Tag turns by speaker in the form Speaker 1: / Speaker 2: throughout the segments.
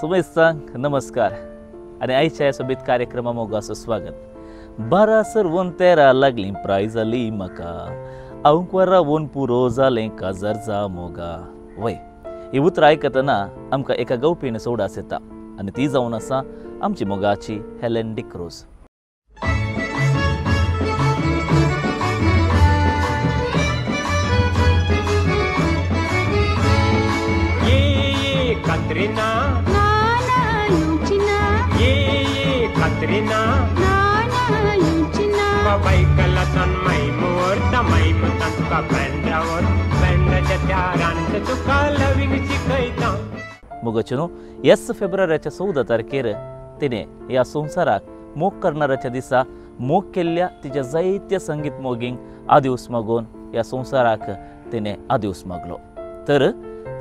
Speaker 1: समेस्तांक नमस्कार आनी आयच्या सोबीत कार्यक्रमा मोगाचो स्वागत। 12 सरवून 13 लागली प्राय जाली म्हाका, हांव रावून पुरो जालें काजार जा मोगा। वय ही उतरां आयकतना आमकां एका गवपीन सोडास येता आनी ती जावन आसा आमची मोगाची Helen D'Cruz.
Speaker 2: Katrina,
Speaker 3: na yuchina,
Speaker 2: ye ye Katrina,
Speaker 3: na yuchina.
Speaker 2: बाबाई कलासान माई मोरता माई मुता तुका बँड्रावर बँड्राच्या त्या रानांत तुका लवींग शिकयता।
Speaker 1: मोगाचो न्हू 1 फेब्रुवारीच्या 14 तारखेर तिणें ह्या संवसाराक मोग करणाऱ्याच्या दिसा मोग केल्ल्या तिच्या जायत्या संगीत मोगींक आदिवस मागून ह्या संवसाराक तिणें आदिवस मागलो। तर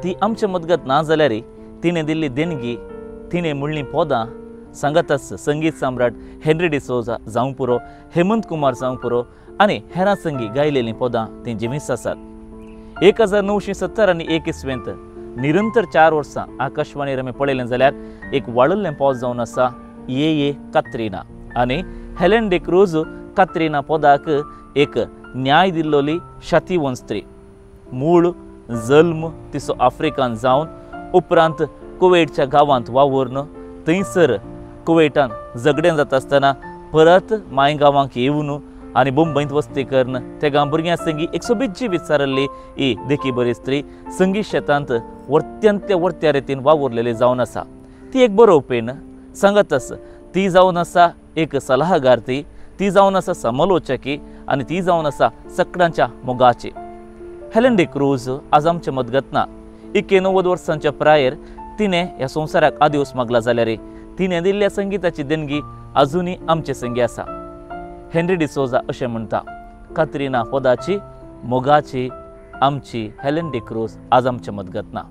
Speaker 1: ती आमच्या मदगत ना जाल्यार तिणें दिल्ली देणगी, तिणें म्हणलीं पदां सांगातच संगीत सम्राट हेनरी डिसोजा जावंक पुरो, हेमंत कुमार जावंक पुरो आनी हेरां संगी गायलेलीं पदां तीं जिवीस आसात। 1970 आनी 1 इसवेंत निरंतर 4 वर्सां आकाशवाणीर आमी पळयलें जाल्यार एक वाळिल्लें पद जावन आसा ये ये कात्रिना आनी हेलेन डिक्रूज कात्रिना पदाक एक न्याय दिल्लोली शातीवन स्त्री। मूळ जल्म तिचो आफ्रिकान जावन उपरांत कुवेटच्या गांवांत वावुरून थंयसर कुवेटान झगडें जाता आसतना परत माय गांवांक येवन आनी मुंबयंत वस्ती करून त्या भुरग्यां संगी एक सोबीत जिवीत सारिल्ली ही देखी बरी स्त्री संगीत शेतांत वर्त्यांतल्या वर्त्या रितीन वावुरलेली जावन आसा। ती एक बरोवपीन सांगतच ती जावन आसा एक सलाहगार, ती जावन आसा समालोचकी आनी ती जावन आसा सगळ्यांच्या मोगाची। हेलेन डिक्रूज आज आमच्या मदगत ना। 91 वर्सांच्या प्रायेर तिणें ह्या संवसाराक आदिवस मागला जाल्यार तिणें दिल्ल्या संगीताची देणगी अजुनूय आमचे संगी आसा। हेनरी डिसोजा अशें म्हणटा, कात्रिना पदाची मोगाची आमची हेलेन डिक्रूज आज आमच्या मदगत ना।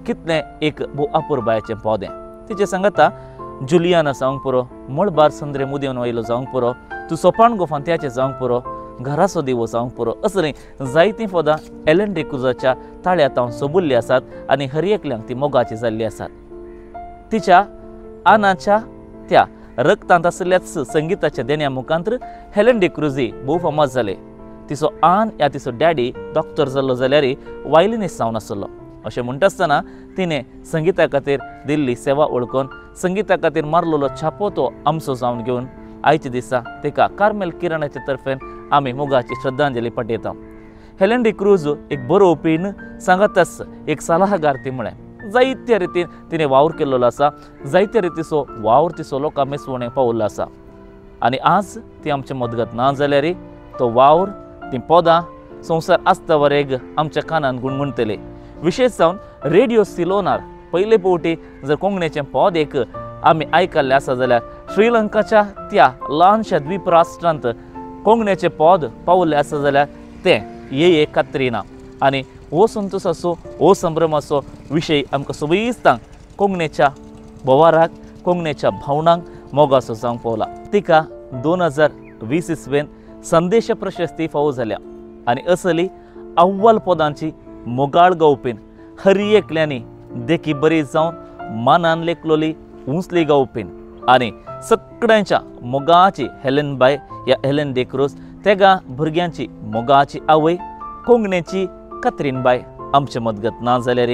Speaker 1: कितलें एक भोव अपुरबायेचें पद तिचें सांगता जुलियाना जावंक पुरो, मळबार संद्रे मुदेवन वयलो जावंक पुरो, तूं सोपाण गो फांत्याचें जावंक पुरो, घराचो दिवो जावंक पुरो, असलीं जायतीं पदां हेलेन डिक्रूजाच्या ताळ्यांत हांव सोबुल्लीं आसात आनी हर एकल्यांक ती मोगाची जाल्ली आसात। तिच्या आनाच्या त्या रक्तांत आशिल्ल्याच संगीताच्या देण्या मुखांतर हेलेन डिक्रूजी भोव फामाद जाले। तिचो आन या तिचो डॅडी डॉक्टर जाल्लो जाल्यार वायलिनिस्ट जावन आसलो। अशें म्हणटा आसतना तिणें संगीता खातीर दिल्ली सेवा वळखून संगीता खातीर मारलेलो छापो तो आमचो जावन घेवन आयच्या दिसा तिका कार्मेल किरणाचे तर्फेन आमी मोगाची श्रद्धांजली पाठयता। हेलेन डिक्रूज एक बरोवपीन सांगातच एक सलाहगार ती म्हळें जायत्या रितीन तिणें वावर केल्लो आसा, जायत्या रितीचो वावर तिचो लोकां मेसवणे पावल्लो आसा आनी आज ती आमच्या मदगत ना जाल्यार तो वावर ती पदां संवसार आसता वरेग आमच्या कानान गुणगुणतले। विशेष जावन रेडियो सिलोनार पयले फावटी जर कोंकणीचें पद एक आमी आयकल्लें आसा जाल्यार श्रीलंकाच्या त्या ल्हानशा द्वीप राष्ट्रांत कोंकणीचें पद पावल्लें आसा जाल्यार तें ये ये कात्रिना आनी हो संतोषाचो हो संभ्रमाचो विशय आमकां सोबीस्तांक कोंकणीच्या बोवाराक कोंकणीच्या भावनांक मोगाचो जावंक पावला। तिका 2020 इसवेन संदेश प्रशस्ती फावो जाल्या आनी असली अव्वल पदांची मोगाळ गावपीन हर एकल्यांनी देखी बरी जावन मानान लेखलोली उंचली गावपीन आनी सगळ्यांच्या मोगाची हेलेन बाय या हेलेन डिक्रूज तेगा भुरग्यांची मोगाची आवय कोंकणीची कात्रीन बाय आमचे मदगत ना जाल्यार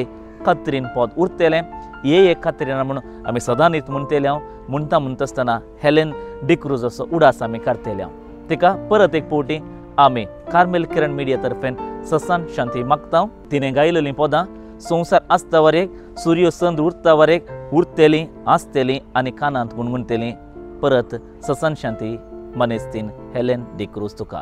Speaker 1: कात्रीन पद उरतलें ये एक कात्रिना म्हणून आमी सदांच म्हणटले हांव म्हणटा म्हणटा आसतना हेलेन डिक्रूजाचो उडास आमी काडटले हांव। तिका परत एक फावटी आमी कार्मेल किरण मिडिया तर्फेन ससान शांती मागता। तिणें गायलेलीं पदां संवसार आसता वरेक सूर्य संद उरता वरेक उरतलीं आसतलीं आनी कानांत गुणगुणतलीं। परत ससान शांती मनेस्तीन हेलेन डिक्रूज तुका।